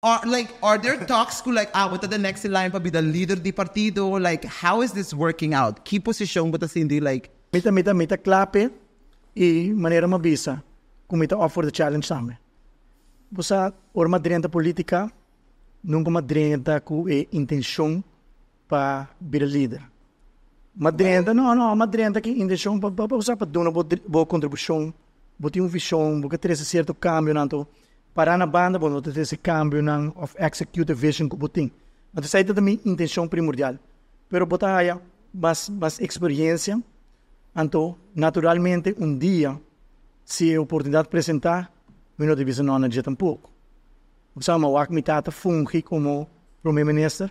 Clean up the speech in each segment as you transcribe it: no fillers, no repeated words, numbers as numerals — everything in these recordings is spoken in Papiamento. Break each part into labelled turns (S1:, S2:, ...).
S1: Are like are there talks ku like ah bo ta the next in line pa bida lider di partido like how is this working out ki posishon bo ta sinti like.
S2: Mi ta mi ta mi ta kla p'e i manera mi a bisa ku mi ta up for the challenge tambe. Bo sa ora mi a drenta politica nunka mi a drenta ku e intenshon pa bira lider. Mi a drenta no no mi a drenta ku e intenshon pa pa bo sa pa duna bo bo kontribushon bo tin un vishon bo ke trese sierto kambionan anto Pará na banda bo no ta trese kambionan òf execute e vision ku bo tin. Anto esei ta mi intenshon primordial. Pero bo ta haya mas mas eksperiensia, anto naturalmente un dia si e oportunidat presentá mi no ta bisa no na dje tampoko. Bo sa mi a wak mi tata fungi komo prome minister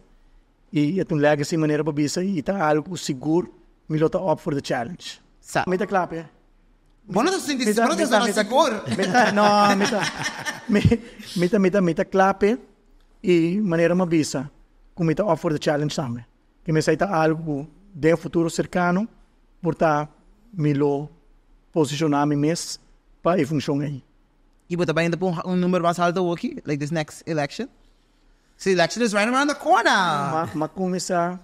S2: i e ta un legacy manera bo bisa i ta algu ku sigur mi lo ta up for the challenge.
S1: Sa.
S2: Mi ta kla p'e.
S1: Bo no ta sinti, bo no ta sona sigur.
S2: No, mi ta, mi ta, mi ta, mi ta kla p'e i manera mi a bisa ku mi ta up for the challenge tambe. Ke mester ta algu ku den e futuro serkano por ta mi lo posishoná mi mes pa e funshon ei.
S1: I bo ta bai inda pa un number mas alto awoki, like this next election? The election is right around the corner.
S2: Ma kuminsá,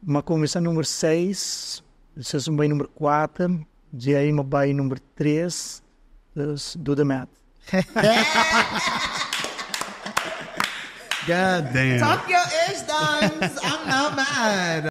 S2: ma kuminsá number seis, despues mi bai number kuater, dje ei mi bai number tres, dus do the math.
S3: God damn.
S1: Talk your ish, Dons. I'm not mad.